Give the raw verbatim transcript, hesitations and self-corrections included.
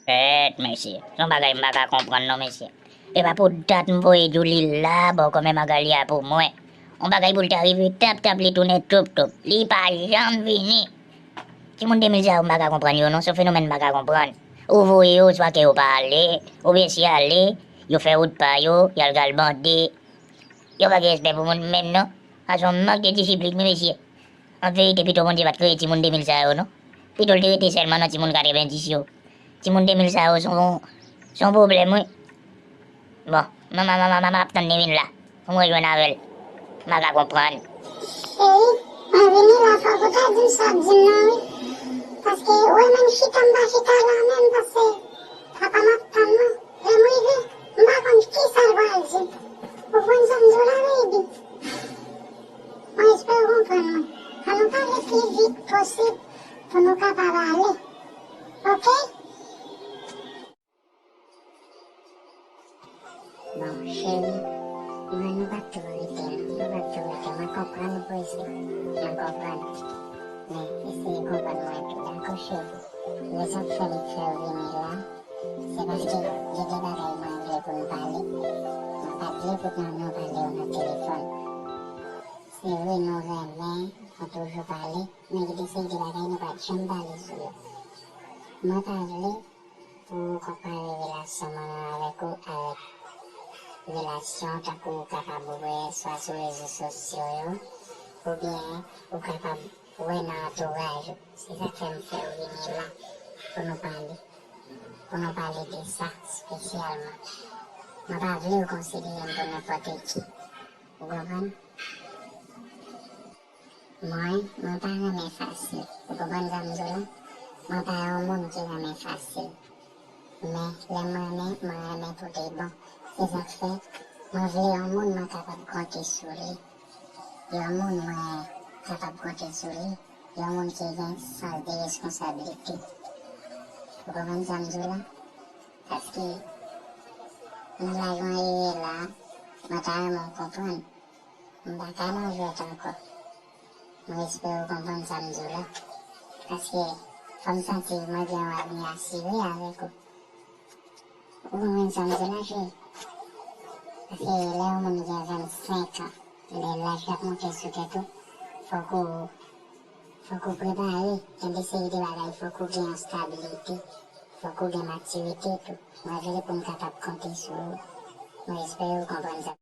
Kèt, mesye. Se yon bagay m pa ka konprann non, mesye. E pa pou dat m voye Djoulie la ba w kòm mangalya pou mwen. Yon bagay pou l ta rive tap tap li tounen toup toup. Li pa janm vini. Timoun de mil sa yo m pa ka konprann yo non, se yon fenomèn m pa ka konprann. Ou voye yo, swa ke yo pa ale, oubyen si y ale, yo fè wout pa yo, y al galbande. Yo pa gen respè pou moun menm non. Sa se yon mank de disiplin wi mesye. An verite, pito Bondye pa t kreye timoun de mil sa yo non. Pito l te rete sèlman nan timoun katrevenndis yo. Timoun de mil sa yo se yon, se yon pwoblèm wi. Bon, manman, manman, manman ap tann li vin la. Pou mwen jwenn avè l. M pa ka konprann. Cheri, mwen vini la, fòk ou ta di m sa w ap di m nan wi. Paske ou wè menm chita m pa chita la menm, paske papa m ap tann mwen. Lè m rive, m pa konn kisa l pral di m. Ou konprann sa m di w la, baby? Mwen espere w konprann mwen. An nou pale pi vit posib pou nou kapab ale. Oke? Bon, cheri, mwen nou pa t twò rete non, nou pa t twò rete. Mwen konprann ou prese, mwen konprann. Men, eseye konprann mwen tou, dakò, cheri? Rezon k fè li fè w vini la, se paske gen de bagay mwen vle pou n pale. Mwen pa t vle pou n ap nan pale yo nan telefòn. Se vre, nou renmen, nou toujou pale, men gen de seri de bagay nou pa t janm pale sou yo. Mwen pa vle pou w konpare relasyon mwen menm avèk ou avèk relasyon tankou ou kapab wè swa sou rezo sosyo yo, oubyen ou kapab wè nan antouraj ou. Se sa k fè m fè w vini la pou nou pale, pou nou pale de sa espesyalman. Mwen pa vle w konsidere m pou nenpòt ki. Ou konprann? Mwen, mwen pa renmen fasil. Ou konprann sa m di w la? Mwen pa yon moun ki renmen fasil. Men, lè m renmen, mwen renmen pou de bon. Se sa k fè, mwen vle yon moun mwen kapab konte sou li. Yon moun mwen kapab konte sou li. Yon moun ki gen sans de responsablite. Ou konprann sa m di w la? Paske, nan laj mwen ye la, mwen ta renmen w konprann. M pa ka nan jwèt ankò. Mwen espere w konprann sa m di w la. Paske, fò m santi mwen gen yon avni asire avèk ou. Ou konprann sa m di w la, cheri? Paske lè yon moun gen vennsenk an, lè laj la ap monte sou tèt ou, fòk ou, fòk ou prepare. Gen de seri de bagay, fòk ou gen yon stabilite, fòk ou gen matirite tou. Mwen vle pou m kapab konte sou ou. Mwen espere w konprann sa.